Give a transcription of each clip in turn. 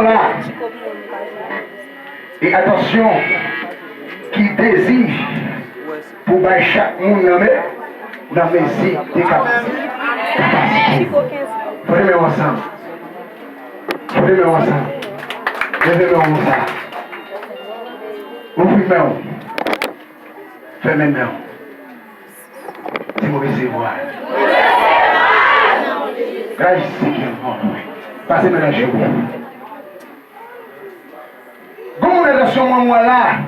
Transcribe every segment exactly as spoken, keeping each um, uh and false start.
la. E atansyon, ki dezi pou bay chak moun nan men, nan mezi de kap-, kapasite. Frote men w ansanm. Frote men w ansanm. Leve men w konsa. Ouvri men w. Fèmen men w. Di, "Mwen resevwa." Guys, se ki bon. Pase men nan je w. Gon moun atansyon mwen, mwen la.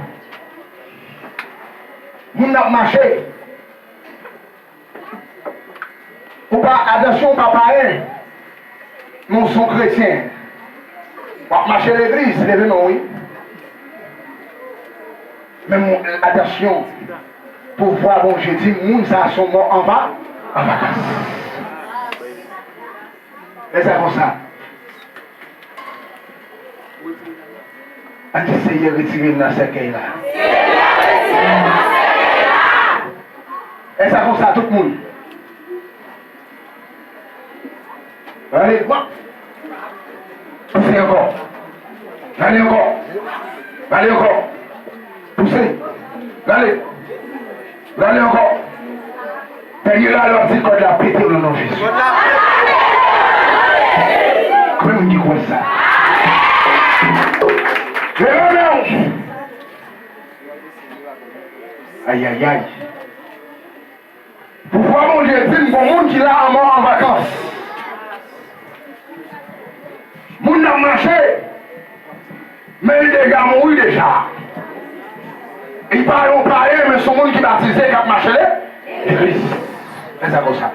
Moun n ap mache. Ou pa, atansyon, ou pa payen. Men w se yon kretyen. W ap mache legliz, leve men w, wi. Men moun, atansyon. Pouvwa Bondye di, moun sa a se yon mò an va-, an vakans. Fè sa konsa. Ann di, "Seyè, retire m nan sèkèy la." Fè sa konsa, tout moun. Rale. Pouse ankò. Rale ankò. Rale ankò. Pouse. Rale. Rale ankò. Dènye rale, w ap di, "Kòd la pete nan non Jezi." Konbyen moun ki kwè sa? Leve men w. Ayayay. Pouvwa Bondye di m gon moun ki la an mò an vakans. Moun nan mache, men li deja mouri deja. Li pa yon payen, men se yon moun ki batize, k ap mache le-, legliz. Fè sa konsa.